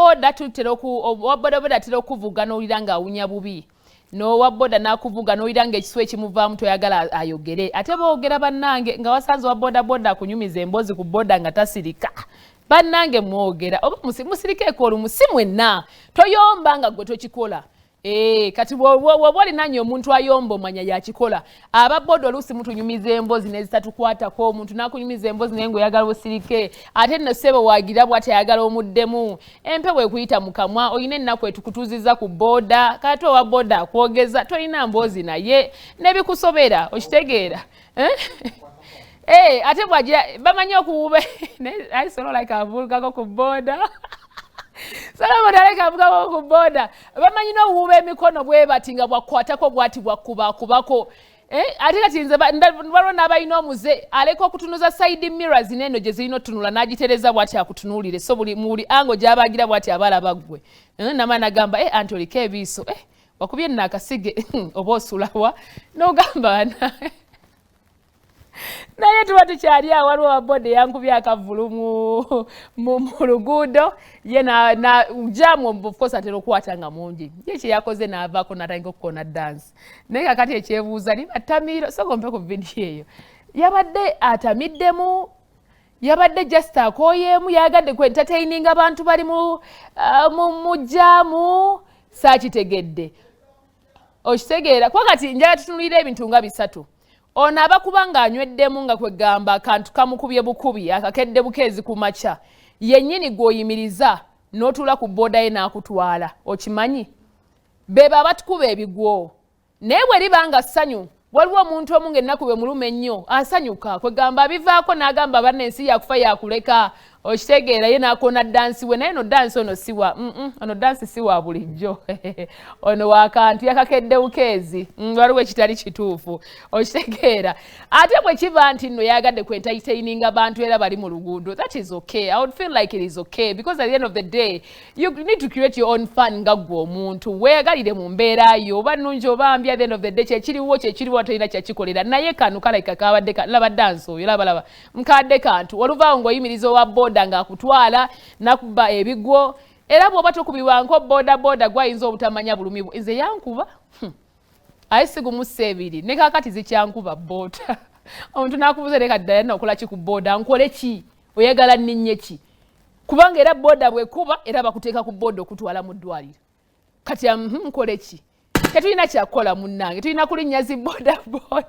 Boda tutera, owa boda boda atera okuvuga n'owulira ng'awunya bubi, n'owa boda n'akuvuga n'owulira ng'ekiswa ekimuvaamu, toyagala ayogere. Ate boogera, bannange, nga wasanze owa boda boda akunyumiza emboozi ku boda nga tasirika. Bannange, mwogera oba musirikeeko olumu, si mwenna. Toyomba nga gwe tokikola. Kati bw'oba olinanye omuntu ayomba, omanya yakikola. Ababoda oluusi mutunyumiza emboozi nezitatukwatako. Omuntu nakunyumiza emboozi naye ngaoyagala osirike, ate nno ssebo wagira bwati ayagala omuddemu. Empewo ekuyita mu kamwa, olina ennaku etukutuuziza ku booda, kati owa booda akwogeza, tolina mboozi naye nebikusobera. Okitegeera, eh? Ate bwagira bamanyi okuwuba naye solo like avulugako ku booda, Solomon aleka avugako ku booda. Bamanyi n'owuuba emikono bwe bati nga bwakukwatako bwati bwakubakubako. Eh, ate kati nze waliwo n'abalina omuze, aleka okutunuza side mirrors neno gye zirina otunula, n'agitereza bwati akutunuulire. So buli mu buli ango gy'abagira bwati abalaba ggwe. Nama nagamba, anti oliko ebiiso, wakubye nno akasige oba osulawa, n'ogamba naye tuba tukyali awo. Waliwo waboda eyankubye akavulu mu luguudo ye na jam, of course atera okukwata nga mungi. Ye kyeyakoze n'avaako n'atandika okukona dance. Naye kakati ekyebuuza, liba ttamiiro? Soka ompe ku vidiyo eyo. Yabadde atamiddemu, yabadde just akooyeemu, yagadde ku entertaining abantu bali mu jam? Saakitegedde. Okitegeera? Kuba kati njala tutunulira ebintu nga bisatu. Ono aba kuba ng'anyweddemu, nga kwegamba akantu kamukubye bukubi, akakedde bukeezi ku makya yennyini gw'oyimiriza n'otuula ku booda ye n'akutwala. Okimanyi beba abatukuba ebigwo. Naye bwe liba nga ssanyu, waliwo omuntu omu ng'ennaku bwe muluma ennyo asanyuka, kwegamba abivaako n'agamba, "Banna, ensi yakufa yakuleka." Okitegeera? Ye n'akoona dance we. Naye no dance ono siwa ono dance si wa bulijjo, ono wakantu yakakedde bukeezi. Waliwo ekitali kituufu. Okitegeera? Ate bwe kiba nti nno yagadde ku entertaininga bantu era bali mu luguudo, that is okay. I would feel like it is okay because at the end of the day you need to create your own fun nga ggwe omuntu weeyagalire mu mbeera yo, oba nnungi oba mbi. At the end of the day kyekiriwo, kyekiriwo, tolina kyakikolera. Naye kano kalabika kabadde laba dance oyo, laba, laba nkadde kantu. Oluvaawo ng'oyimiriza owa boda ng'akutwala nakuba ebigwo. Era bw'oba tokubibwanko boda boda, gwayinza obutamanya bulumi. Nze yankuba, aye sigumussa ebiri, ne kaakati zikyankuba boda. Omuntu n'akubuuza, leka ddala nakola ki ku boda? Nkole ki? Oyagala nninnye ki? Kubanga era boda bwekuba era bakuteeka ku boda okutwala mu ddwaliro. Kati nkole ki? Tetulina kyakukola, munnange, tulina kulinnya zi boda boda.